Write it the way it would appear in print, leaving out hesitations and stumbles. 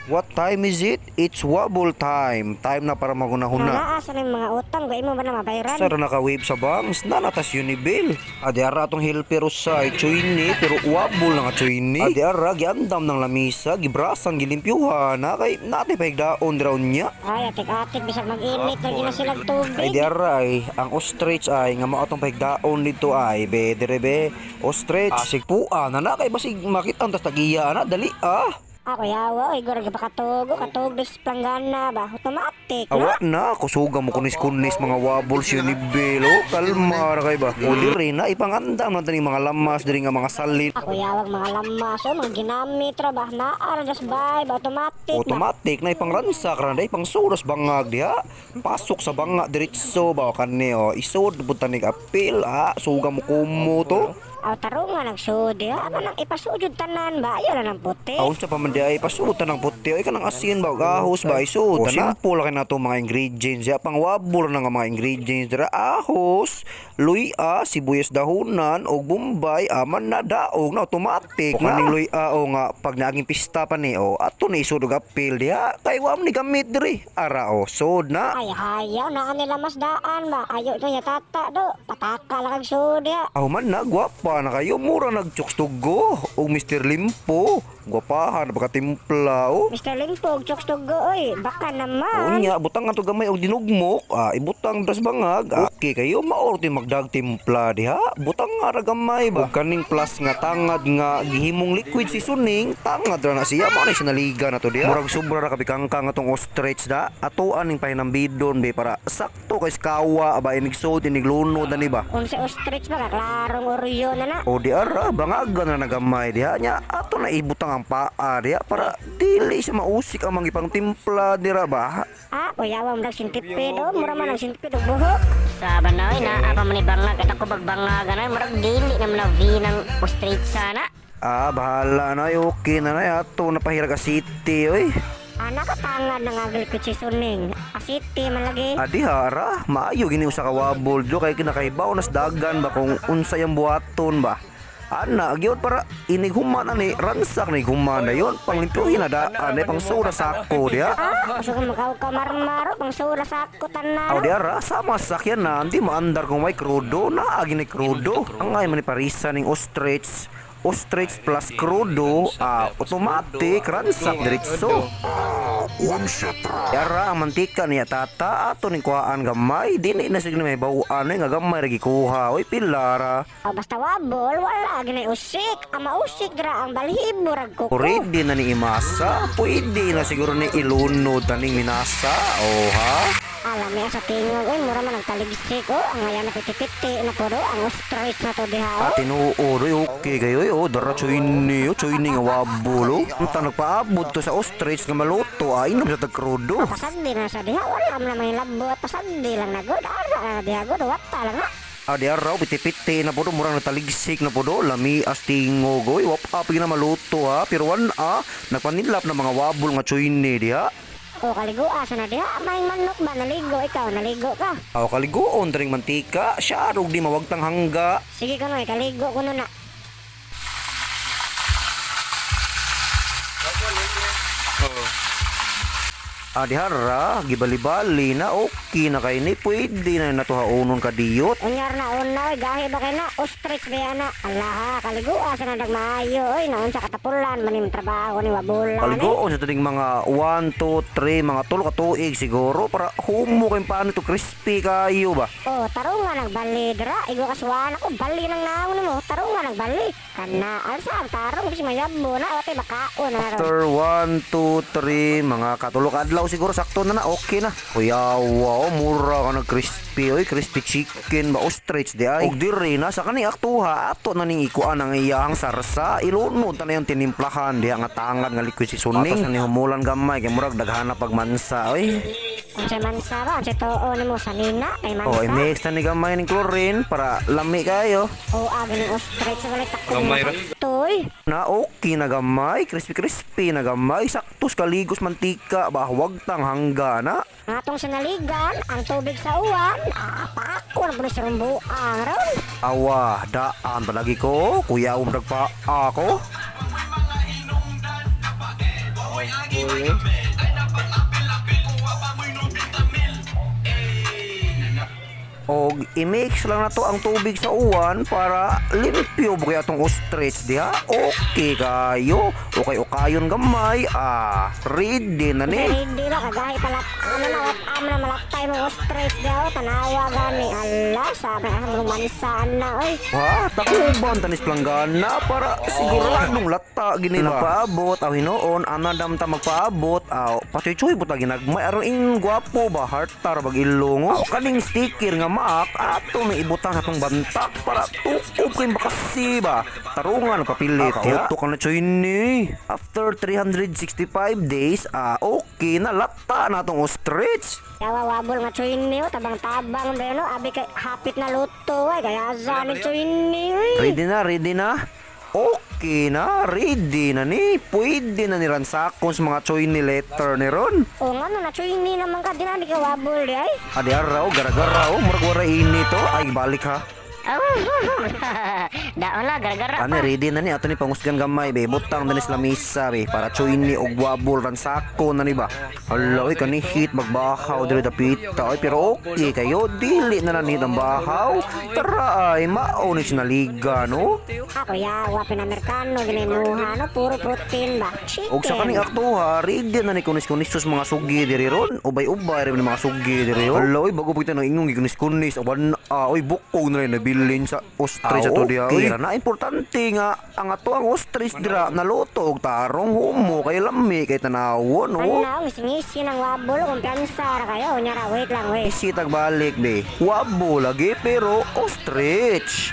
What time is it? It's wobble time. Time na para magunahuna. Naa sa ning mga utang, gay mo ba na mabayran? Sara naka-wave sa bangs, nanatas Unibill. Adi ara atong helper usay, chuini, pero wabol na nga chuini. Adi ara, giandam ng lamisa, gibrasan, gilimpyuhan, na kay nati pahigdaon dira niya. Ay, atik-atik bisag mag-init lagi na silang Ay tubig. di ara ay, ang ostrich ay, nga mao atong pahigdaon dito ay, be, dire be, ostrich. Asig pua na na, kay basig makita ang tas tagiya na, dali ah. Ako yawa, oy, gurag pa katugo, katug bis planggana ba, automatic na. Awa na, kusuga mo kunis-kunis mga wobbles yun ni Belo. Kalma ra kay ba? O diri na, ipangandam na taning mga lamas, diri nga mga salin. Ako yawag mga lamas, oh, mga ginamit ra ba, naa ra das bay, ba, automatic na. Automatic na ipangransak ra na ipangsuros bangag diha. Pasok sa banga diretso ba kani o isod pud tanig apil ha, suga mo kumo to. Aw tarungan nagsudi, ha, ama nang ipasujud tanan ba, ayo na ng puti. Aon sa paman di ay pasutan ng puti ay kanang asin ba ug ahos ba isod na. Simple ra kay nato mga ingredients ya, pang wabol na nga mga ingredients dira: ahos, luya, sibuyas dahunan ug bombay, aman na daog na automatic na. Kaning luya o nga pag naaging pista pa ni o ato ni isod og apil diha kay wa man ni gamit diri. Ara o sod na. Ay hayaw na kanila mas daan ba, ayo to niya tata do, pataka lang kag sudi ha. Aw man na, gwapa na kayo, mura nagtsuks-tugo og Mr. Limpo. Gwapahan na pagkatimpla o. Mr. Limpog, chokes to go, oy, baka naman. Unya, butang nga to gamay og dinugmok, ibutang das bangag. Okay kayo maor ti magdag timpla diha. Butang nga ra gamay ba. Ug kaning plus nga tangad nga gihimong liquid seasoning, tangad ra na siya mao na siya naliga na to diha. Murag sobra ra kabikangkang atong ostrich da. Atoan ning pahinambidon be para sakto kay skawa ba inig sod inig lunod na ni ba. Unsa ostrich ba, kaklarong oryo na na. O di ara, bangagan na nagamay diha nya ato na ibutang ang paa diha para dili siya mausik ang mga ipang timpla dira ba. Ah, kuyawa mo sintipid, oh, mura man ang sintipid og buhok. Sa banoy na apa man ni bangag at ako bagbangag ano murag dili naman na V ng ostrich sana. Ah, bahala na. Ay, okay na na. Ato, napahirag ka city, oy. Anak katangad na nga ko seasoning. Asiti man lagi. Adi hara, maayo gini usa ka wabol do kay kinakaibaw nas dagan ba kung unsa yang buhaton ba. Ana, gyud para inig human ani, ransak ni human na yon, panglimpyuhin na daan, eh, pang sura sako diha. Ah, gusto ko makaw marmaro, pang sura sa ako tanan. Aw di ara, sama sa sakyan na, hindi maandar kung may krudo, naagi ni krudo. Ang ngay man ni parisa ning ostrich, ostrich plus krudo, automatic, ransak diretso. Yara ang mantika niya tata ato ning kuhaan gamay dili na siguro may bawaan eh, nga gamay ra gikuha oy pilara. Oh, basta wabol, wala ginay usik. Ang mausik dira ang balhibo rag kuko. Ready na ni imasa, pwede na siguro ni ilunod taning minasa oh ha. Alam niya sa tingog, oy, mura man ang taligsik, oh. Ang ngayon na piti-piti na puro, ang ostrich na to diha, oh. Ate tinuod oy okay kayo oy oh dara chuini oh chuini nga wabol oh. Unta nagpaabot to sa ostrich nga maluto ay inom sa tagkrudo. Pasagdi na sa diha, wala man may labot, pasagdi lang na good, ara na diha good, wata lang na. Ah, di araw, piti-piti na po do, murang nataligsik na po do, lami as tingog, oy, wap up, na maluto ha, pero wan ah, nagpanilap na mga wabol nga chuini diha. O kaligo asa na diha, may manok ba naligo ikaw, naligo ka. Aw kaligoon dring mantika, siya arog di mawagtang hangga. Sige kunoy, kaligo kuno na. Ah, dihara, gibali-bali na, okay na kay ni, pwede na natuhaonon ka diyot. Unyar na una, oy, gahi ba kay na, ostrich ba yan na? Alaha, kaligo asa na dagmaayo, oy, naon sa katapulan, manim trabaho ni wabulan, eh. Kaligoon sa tuning mga 1, 2, 3, mga tulo ka tuig siguro para humo kayong paano to crispy kayo ba. Oh, tarunga nagbali dira, igo kasuan ako, bali nang naon mo, tarunga nagbali. Kana, alsa ang tarong kasi mayabo na, ote makaon na ron. After 1, 2, 3, mga katulo ka adlaw siguro sakto na na, okay na. Kuya, wow, mura ka nag crispy, oy, crispy chicken ba, ostrich di ay. Og diri na, sa kani aktuha, ato na ning ikuan ang iyang sarsa, ilunod na yung tinimplahan, diha nga tangad nga liquid seasoning. Ato sa ni humulan gamay, kay murag daghana pagmansa, oy. Unsay mansa ba, unsay tuo nimo sanina, ay Oh, mansa. i-mix na ni gamay ning chlorine para lami kayo. Oh, agi ng ostrich sa walay takong Gamay ra. sakto, oy. Na okay na gamay, crispy crispy na gamay, saktos kaligos mantika ba, wag tang hangga na. Ang atong sinaligan, ang tubig sa uwan, paako na po sa rumbuang ron. Awa, daan palagi ko, kuya umrag pa ako. Wabol eh. Og i-mix lang nato ang tubig sa uwan para limpyo ba kaya atong ostrich diha. Okay kayo. Okay, okayon gamay. Ah, ready na ni. Ready ba kagahi pala ano na wat am na malaktay mo ostrich diha oh, tanawa gani. Ala, sabi ang romansaan na oy. Ha, takuban tanis planggana para siguradong lata gini ba. Nagpaabot aw hinuon anadam ta magpaabot aw pachuy-chuy buta ginagmay aron ing gwapo ba heart tar bag ilong. Aw kaning sticker nga maak ato na ibutang sa atong bantak para tukob kay bakasi ba. Tarungan papilit ya. Kauto ka na choy ni. After 365 days, ah, okay na lata na atong ostrich. Yawa wabol nga chuini oh, tabang-tabang ba no? Abi kay hapit na luto ay kaya asa ni chuini oy. Ready na, ready na. Okay na, ready na ni. Pwede na ni ransakon sa mga choy ni letter ni ron. O nga no na chuini naman ka din abi ka wabol di ay. Adi araw, gara-gara oh, murag wala ini to. Ay, balik ha. Oh, daon lah gara-gara Ani, pa. ready na ni. Ato ni pangusgan gamay, be. Butang na ni sa lamisa, be. Para choy ni og wabol, ransakon na ni ba. Hala, oy, kanihit, magbahaw, dili dapita. Ay, pero okay kayo. Dili na nanit ang bahaw. Tara ay, mao ni sinaliga, no? Ako yawa pinamerkano ginimuha no puro protein ba. Chicken. Og sa kaning aktuha, ready na ni kunis-kunis sus mga sugi diri ron. Ubay-ubay rin mga sugi diri ron. Hala, oy, bago pa kita nang ingong gikunis-kunis. Awan, ah, oy, bukog na rin nabilin sa ostrich ato diha. Okay, ra na importante nga ang ato ang ostrich dira naluto og tarong humo kay lami kay tanawon, oh. Ano, ngisi-ngisi ng wabol, kumpiyansa ra kayo. Unya ra, wait lang, wait. Isitag balik be. Wabo lagi pero ostrich.